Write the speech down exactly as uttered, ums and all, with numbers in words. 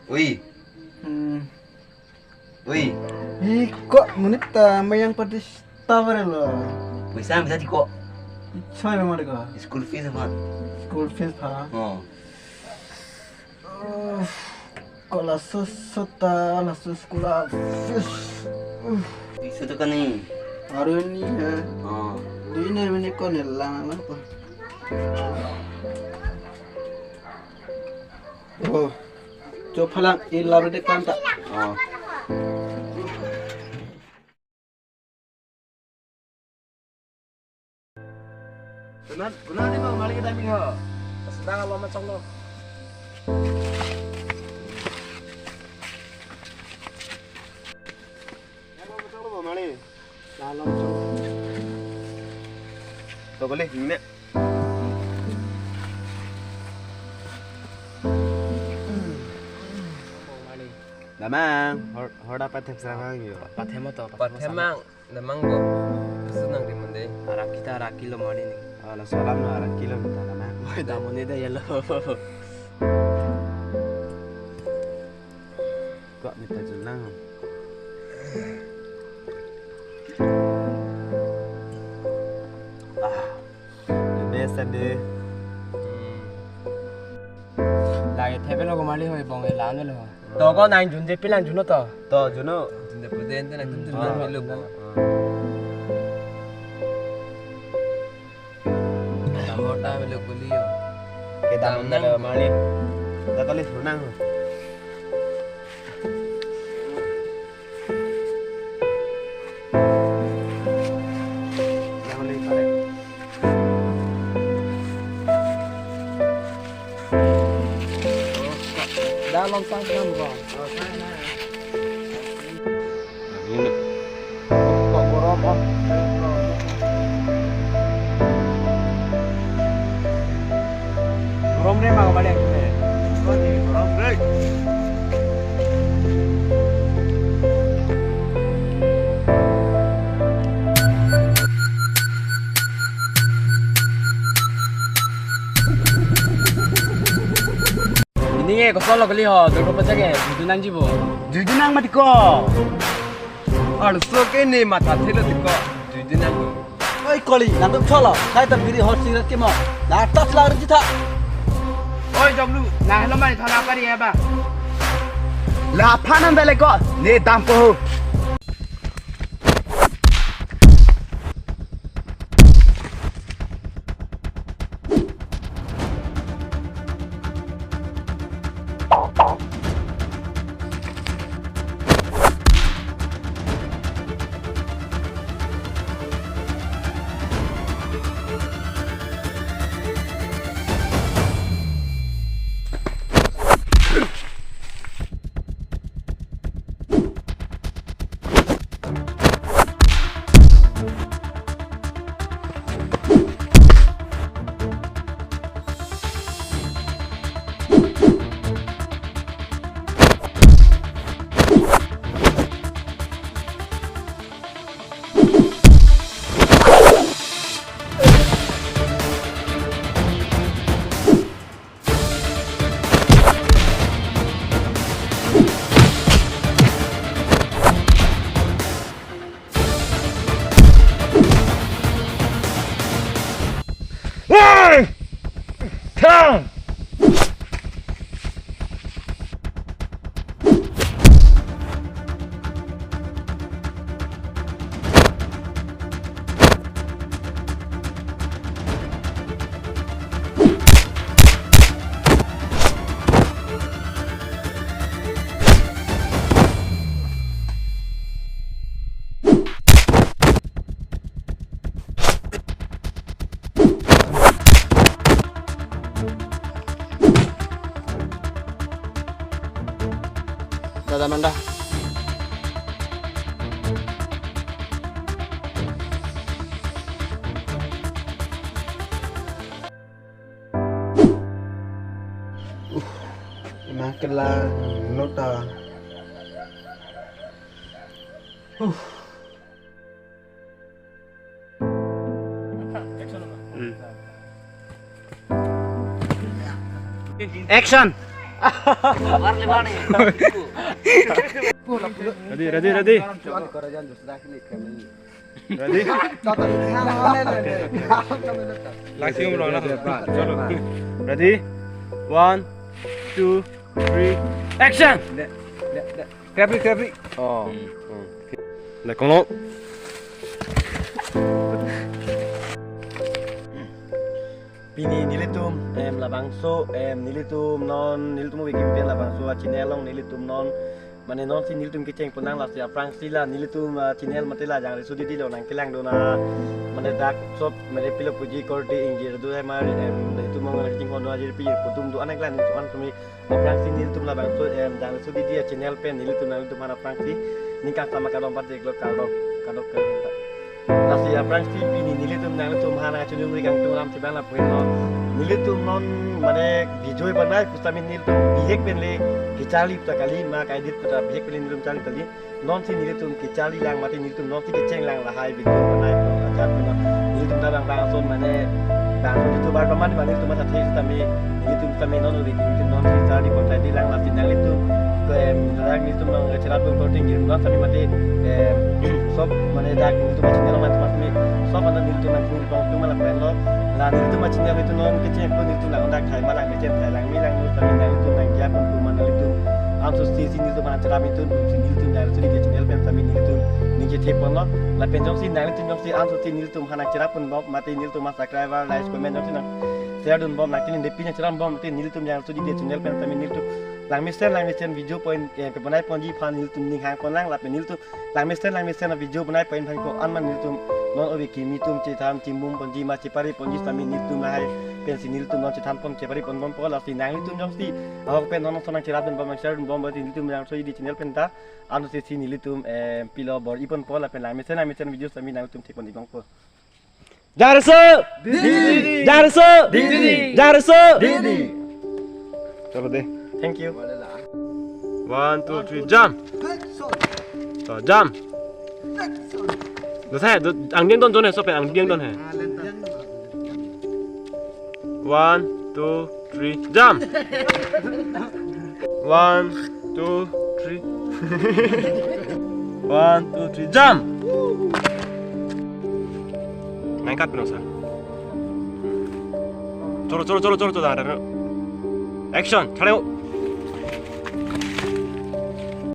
Oi. Hmm. Oi. Ih, kok monit ta mayang party ta bare lo. Poisa bisa di kok. Ichoi memang deko. School fees apa? School fees ha. Oh. Uh, kok laso sota, laso school fees. Uh. Isu tu kani. Aru ni ya. Oh. Di ne mene ko ne lang lang ko. Oh. Coba lang ilar de kanta. Oh. Kuna, kuna ni bang, mari kita minggu. Sedang apa macam lo? Yang lo macam lo, mari. Lalu macam lo. Tuh boleh, ini. Damang, hor, hor dapat hem serang yo. Pathem to, pathem mang. Damang bo. Senang di mende. Araki ta araki lo mani ni. Ala salam na araki lo kita damang. Oi, damon ni da ya lo. Kok minta junang. Ah. Best ade. Hmm. Lagi thebe lo ko mali hoi bong elan lo. To ko nang junje pilang juno to. To juno. Junje puden te nang junje Hmm. melo bo. Tamo ta melo kuli yo. Kedam Dam melo nang. Mali. Da kali sunang. Dalom sang sang ko. Kok borom, oh. Borom re ma ko balik. Borom re. Ini nge kosol lo kali ho, dulu apa jaga? Jujunang jibo. Jujunang mati ko. Arloso ke ne matha thelo ti ko. Jujunang. Oi koli, nangtum cholo. Kai ta biri hot sigaret ke mo. La tas la ri tha. Oi jomlu, na helo mani thana pari ya ba. La phanan dale ko, ne dam ko. Woi! Thang! Dada manda. Uh, makin la nota. Uh. Hmm. Action. Ready, ready, ready. Ready? Last yung rona. Chalo. Ready? One, two, three, action! Kepri, kepri. Oh. Lekong lo. Pini nelitum, em, labangso, em, nelitum non, nelitum weekend pen labangso a channel along nelitum non, mane non si nelitum kecheng pon nang lasi aphrangsi la nelitum, ah, channel mate la Jangreso Didi lo nangkelang dona, mane dak sop, mane pilo puji korte ingjir do hai mar, em, nelitum mong kecheng pon do ajir pi putum do anak la nelitum an tumi aphrangsi nelitum labangso, em, Jangreso Didi a channel pen nelitum nanglitum aphan aphrangsi ning kangsam akardom pathek lo, kardom, kardom, kardom. Lasi aphrangsi pini nelitum nanglitum aphan nangchiningri kangtung alam si bang lapu-an lo. Nelitum non mane video banai pusitame nelitum bihek pen le kecharli puta kali ma ka-edit puta bihek pen le nelitum charli kali. Non si nelitum kecharli lang mate nelitum non si kecheng lang lahai video banai pulo ajat pulo. Nelitum ta bang bang ason mane bang ason YouTuber paman mane nelitum masa the sitame nelitum sitame non uri nelitum non si charli pon tadi lang lasi nanglitum ke, em, hadak nelitum nangcherap dun korte ingjir do sitame mate, em, sop mane dak nelitum channel mate mate sop mane nelitum nangchiningri kangtung alam pen lo. La nelitum channel nelitum non kecheng pon nelitum nang dak thai ma lang mesen thai lang mi lang nelitum sitame nanglitum nangkiap pon tu mane nelitum anso si si nelitum aphan cherap nelitum si nelitum Jangreso Didi channel pen sitame nelitum ning chethe pon lo. Lapen jongsi nanglitum jongsi anso si nelitum aphan nangcherap pon bom mate nelitum a subscriber, like, comment jongsi nang share dun bom nangkinin de pin nangcherap bom mate nelitum Jangreso Didi channel pen sitame nelitum langmesen langmesen video point, eh, kebanai ponji aphan nelitum ning hang pon lang lapen nelitum langmesen langmesen a video banai point aphan ko-an ma nelitum non ove kimi atum chethan chimum ponji ma chepari ponji sitame nelitum lahai pensi nelitum non chethan pon chepari pon bompo lasi nanglitum jongsi ahok pen non son nangcherap dun bom nang share dun bom mate nelitum Jangreso Didi channel pen ta anso si si nelitum, eh, pilo bor-i ponpo lapen langmesen langmesen video sitame nanglitum thek pon-i bompo. Jangreso! Didi! Jangreso! Didi! Jangreso! Didi! Chalo de. Thank you. One, two, three, jump! So, jump! Dosa hai, do, angdeng don jone, sope angdeng don hai. One, two, three, jump! One, two, three. One, two, three, jump! Nangkat pino sa. Choro, choro, choro, choro, choro, action, chale.